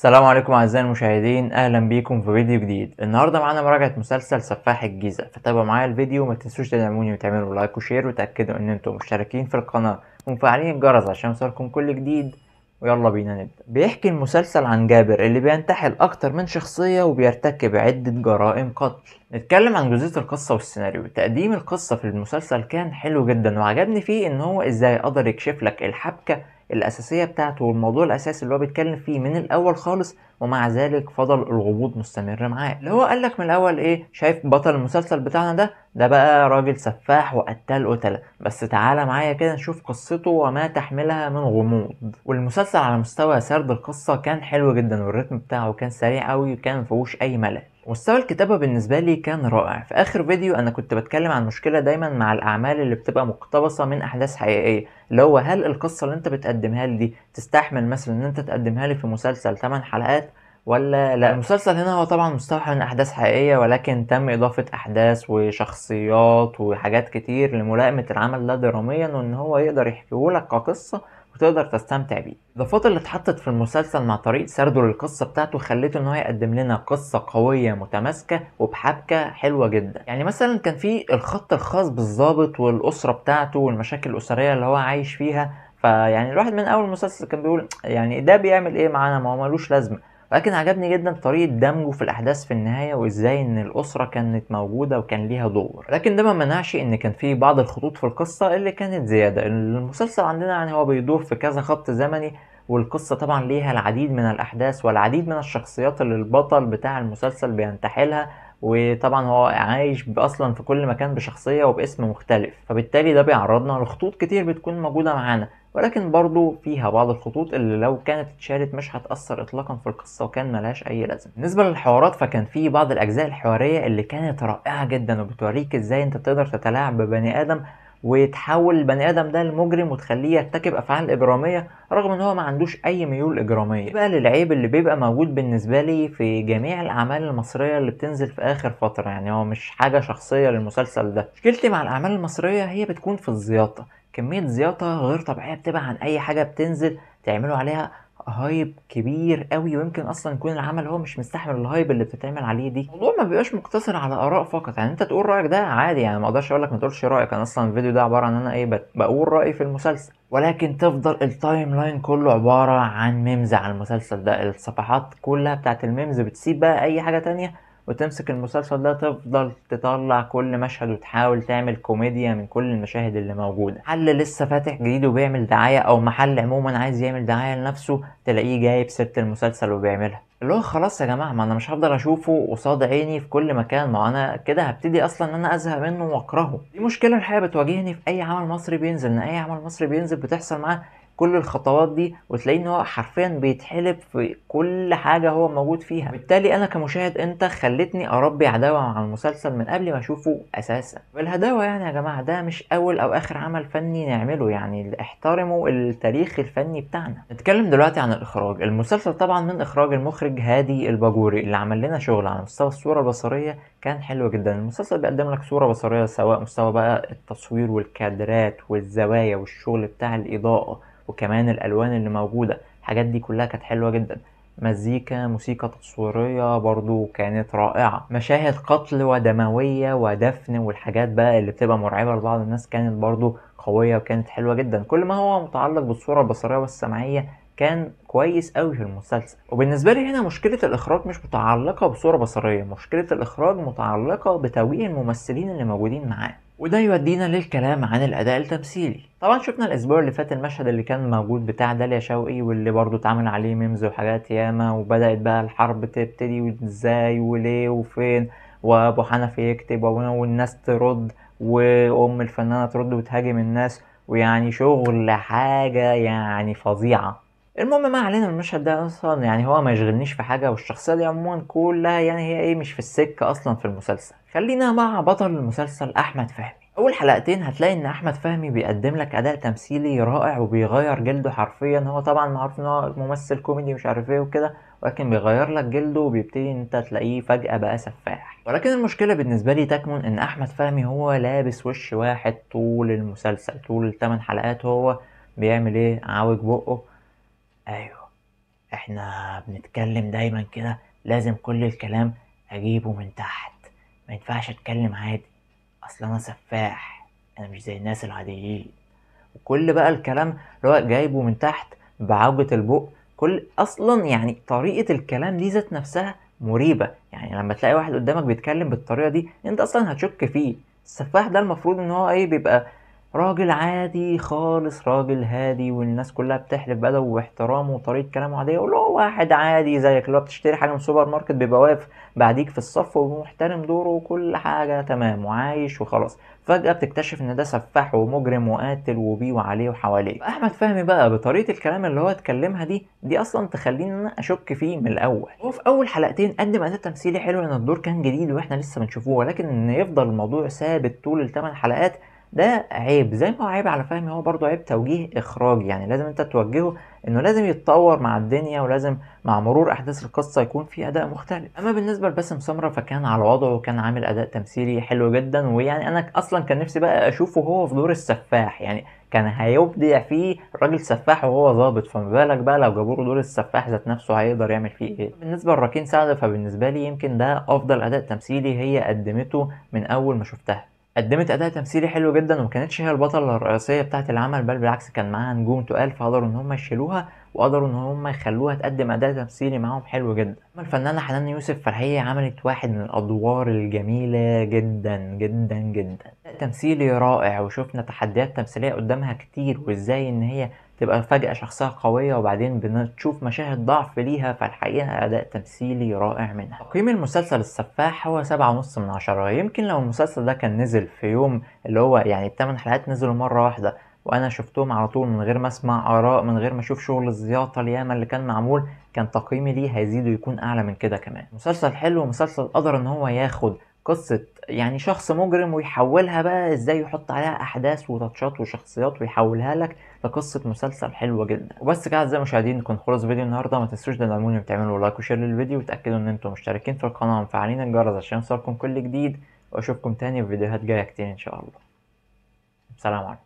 السلام عليكم اعزائي المشاهدين، اهلا بيكم في فيديو جديد. النهارده معانا مراجعه مسلسل سفاح الجيزه، فتابعوا معايا الفيديو وما تنسوش تدعموني وتعملوا like و share، وتاكدوا ان انتم مشتركين في القناة ومفعلين الجرس عشان يوصلكم كل جديد. ويلا بينا نبدا. بيحكي المسلسل عن جابر اللي بينتحل اكتر من شخصية وبيرتكب عده جرائم قتل. نتكلم عن جزئية القصة والسيناريو. تقديم القصة في المسلسل كان حلو جدا، وعجبني فيه ان هو ازاي قدر يكشف لك الحبكة الأساسية بتاعته والموضوع الأساسي اللي هو بيتكلم فيه من الأول خالص، ومع ذلك فضل الغموض مستمر معاه. اللي هو قالك من الأول إيه، شايف بطل المسلسل بتاعنا ده بقى راجل سفاح وقتال قتلة، بس تعالى معايا كده نشوف قصته وما تحملها من غموض. والمسلسل على مستوى سرد القصة كان حلو جدا، والريتم بتاعه كان سريع قوي وكان مفيهوش أي ملل. مستوى الكتابة بالنسبة لي كان رائع. في آخر فيديو أنا كنت بتكلم عن مشكلة دايما مع الأعمال اللي بتبقى مقتبسة من أحداث حقيقية، اللي هو هل القصة اللي أنت بتقدمها لي دي تستحمل مثلا إن أنت تقدمها لي في مسلسل 8 حلقات ولا لا؟ المسلسل هنا هو طبعا مستوحى من أحداث حقيقية، ولكن تم إضافة أحداث وشخصيات وحاجات كتير لملائمة العمل ده دراميا، وإن هو يقدر يحكيهولك كقصة وتقدر تستمتع بيه. الإضافات اللي اتحطت في المسلسل مع طريقة سرده للقصة بتاعته خلته إن هو يقدم لنا قصة قوية متماسكة وبحبكة حلوة جدا. يعني مثلا كان في الخط الخاص بالضابط والأسرة بتاعته والمشاكل الأسرية اللي هو عايش فيها، فيعني الواحد من أول المسلسل كان بيقول يعني ده بيعمل إيه معانا، ما هو ملوش لازمة. ولكن عجبني جدا طريقة دمجه في الأحداث في النهاية، وإزاي إن الأسرة كانت موجودة وكان ليها دور. لكن ده ما منعش إن كان في بعض الخطوط في القصة اللي كانت زيادة. المسلسل عندنا يعني هو بيدور في كذا خط زمني، والقصة طبعا ليها العديد من الأحداث والعديد من الشخصيات اللي البطل بتاع المسلسل بينتحلها، وطبعا هو عايش اصلا في كل مكان بشخصية وباسم مختلف، فبالتالي ده بيعرضنا لخطوط كتير بتكون موجودة معانا. ولكن برضو فيها بعض الخطوط اللي لو كانت اتشالت مش هتأثر اطلاقا في القصة وكان ملهاش اي لازمة. بالنسبة للحوارات فكان في بعض الاجزاء الحوارية اللي كانت رائعة جدا، وبتوريك ازاي انت تقدر تتلاعب ببني ادم وتحول البني ادم ده لمجرم وتخليه يرتكب افعال اجراميه رغم ان هو ما عندوش اي ميول اجراميه. بقى للعيب اللي بيبقى موجود بالنسبة لي في جميع الاعمال المصرية اللي بتنزل في اخر فترة، يعني هو مش حاجة شخصية للمسلسل ده. مشكلتي مع الاعمال المصرية هي بتكون في الزياطه، كمية زياطه غير طبيعية بتبقى عن اي حاجة بتنزل تعملوا عليها hype كبير قوي، ويمكن اصلا يكون العمل هو مش مستحمل ال hype اللي بتتعمل عليه دي. الموضوع ما بيبقاش مقتصر على اراء فقط، يعني انت تقول رايك ده عادي، يعني ما اقدرش اقول لك ما تقولش رايك، انا اصلا الفيديو ده عبارة عن انا ايه بقول رايي في المسلسل. ولكن تفضل ال timeline كله عبارة عن memes على المسلسل ده، الصفحات كلها بتاعت ال memes بتسيب بقى اي حاجة تانية وتمسك المسلسل ده تفضل تطلع كل مشهد وتحاول تعمل كوميديا من كل المشاهد اللي موجودة. محل لسه فاتح جديد وبيعمل دعاية، او محل عموما عايز يعمل دعاية لنفسه تلاقيه جايب سيرة المسلسل وبيعملها، اللي هو خلاص يا جماعة ما انا مش هفضل اشوفه قصاد عيني في كل مكان، ما انا كده هبتدي اصلا ان انا ازهق منه واكرهه. دي مشكلة الحقيقة بتواجهني في اي عمل مصري بينزل، ان اي عمل مصري بينزل بتحصل معاه كل الخطوات دي، وتلاقيه ان هو حرفيا بيتحلب في كل حاجة هو موجود فيها. بالتالي انا كمشاهد انت خلتني اربي عداوة مع المسلسل من قبل ما اشوفه اساسا. بالهداوه يعني يا جماعة ده مش اول او اخر عمل فني نعمله، يعني احترموا التاريخ الفني بتاعنا. نتكلم دلوقتي عن الاخراج. المسلسل طبعا من اخراج المخرج هادي الباجوري اللي عمل لنا شغل على مستوى الصورة البصرية كان حلو جدا. المسلسل بيقدم لك صوره بصريه سواء مستوى بقى التصوير والكادرات والزوايا والشغل بتاع الاضاءة وكمان الالوان اللي موجودة، الحاجات دي كلها كانت حلوة جدا. مزيكا، موسيقى تصويرية برضو كانت رائعة. مشاهد قتل ودمويه ودفن والحاجات بقى اللي بتبقى مرعبة لبعض الناس كانت برضو قوية وكانت حلوة جدا. كل ما هو متعلق بالصورة البصرية والسمعيه كان كويس قوي في المسلسل. وبالنسبة لي هنا مشكلة الاخراج مش متعلقه بصورة بصريه، مشكلة الاخراج متعلقه بتوجيه الممثلين اللي موجودين معاه. وده يودينا للكلام عن الاداء التمثيلي. طبعا شفنا الاسبوع اللي فات المشهد اللي كان موجود بتاع داليا شوقي واللي برضو اتعمل عليه memes وحاجات ياما، وبدات بقى الحرب تبتدي وازاي وليه وفين، وابو حنفي يكتب والناس ترد وام الفنانة ترد وتهاجم الناس، ويعني شغل حاجة يعني فظيعة. المهم ما علينا، المشهد ده اصلا يعني هو ما يشغلنيش في حاجة، والشخصية دي عموما كلها يعني هي ايه مش في السكة اصلا في المسلسل. خلينا مع بطل المسلسل احمد فهمي. اول حلقتين هتلاقي ان احمد فهمي بيقدم لك اداء تمثيلي رائع وبيغير جلده حرفيا. هو طبعا معروف ان هو ممثل كوميدي مش عارف ايه وكده، ولكن بيغير لك جلده وبيبتدي انت تلاقيه فجأة بقى سفاح. ولكن المشكلة بالنسبة لي تكمن ان احمد فهمي هو لابس وش واحد طول المسلسل، طول ال8 حلقات هو بيعمل ايه؟ عاوج بقه، ايوه احنا واحنا بنتكلم دايما كده لازم كل الكلام اجيبه من تحت، ما ينفعش اتكلم عادي، اصل انا سفاح، انا مش زي الناس العاديين. وكل بقى الكلام اللي هو جايبه من تحت بعوجة البق، كل اصلا يعني طريقة الكلام دي ذات نفسها مريبة. يعني لما تلاقي واحد قدامك بيتكلم بالطريقة دي انت اصلا هتشك فيه. السفاح ده المفروض ان هو ايه، بيبقى راجل عادي خالص، راجل هادي والناس كلها بتحلف بأدبه واحترامه وطريقة كلامه عادية، واللي هو واحد عادي زيك اللي هو بتشتري حاجة من السوبر ماركت بيبقى واقف بعديك في الصف ومحترم دوره وكل حاجة تمام وعايش وخلاص. فجأة بتكتشف ان ده سفاح ومجرم وقاتل وبيه وعليه وحواليه. احمد فهمي بقى بطريقة الكلام اللي هو اتكلمها دي اصلا تخليني ان انا اشك فيه من الاول. هو في اول حلقتين قدم اداء تمثيلي حلو ان الدور كان جديد واحنا لسه بنشوفوه، ولكن ان يفضل الموضوع ثابت طول الثمان حلقات ده عيب. زي ما هو عيب على فهمي هو برضه عيب توجيه اخراجي، يعني لازم انت توجهه انه لازم يتطور مع الدنيا ولازم مع مرور احداث القصة يكون في اداء مختلف. اما بالنسبة لباسم سمرة فكان على وضعه وكان عامل اداء تمثيلي حلو جدا، ويعني انا اصلا كان نفسي بقى اشوفه هو في دور السفاح، يعني كان هيبدع فيه راجل سفاح وهو ظابط، فما بالك بقى لو جابوا له دور السفاح ذات نفسه هيقدر يعمل فيه ايه. بالنسبة لراكين سعد فبالنسبه لي يمكن ده افضل اداء تمثيلي هي قدمته من اول ما شفتها. قدمت اداء تمثيلي حلو جدا وما كانتش هي البطلة الرئيسية بتاعه العمل، بل بالعكس كان معاها نجوم تقال فقدروا ان هم يشيلوها وقدروا ان هم يخلوها تقدم اداء تمثيلي معاهم حلو جدا. اما الفنانة حنان يوسف فهي عملت واحد من الادوار الجميلة جدا جدا جدا، اداء تمثيلي رائع، وشفنا تحديات تمثيلية قدامها كتير، وازاي ان هي تبقى فجأة شخصية قوية وبعدين بنشوف مشاهد ضعف ليها، فالحقيقة أداء تمثيلي رائع منها. تقييم المسلسل السفاح هو 7.5 من 10. يمكن لو المسلسل ده كان نزل في يوم اللي هو يعني ال8 حلقات نزلوا مرة واحدة وأنا شفتهم على طول من غير ما أسمع آراء، من غير ما أشوف شغل الزياطة الياما اللي كان معمول، كان تقييمي ليه هيزيد ويكون أعلى من كده كمان. مسلسل حلو، ومسلسل قدر إن هو ياخد قصة يعني شخص مجرم ويحولها بقى ازاي يحط عليها احداث وتاتشات وشخصيات ويحولها لك لقصة مسلسل حلوة جدا. وبس كده اعزائي المشاهدين يكون خلص فيديو النهارده. ما تنسوش تدعموني وتعملوا like و share للفيديو، وتأكدوا ان انتم مشتركين في القناة ومفعلين الجرس عشان يوصلكم كل جديد، واشوفكم تاني في فيديوهات جاية كتير ان شاء الله. سلام عليكم.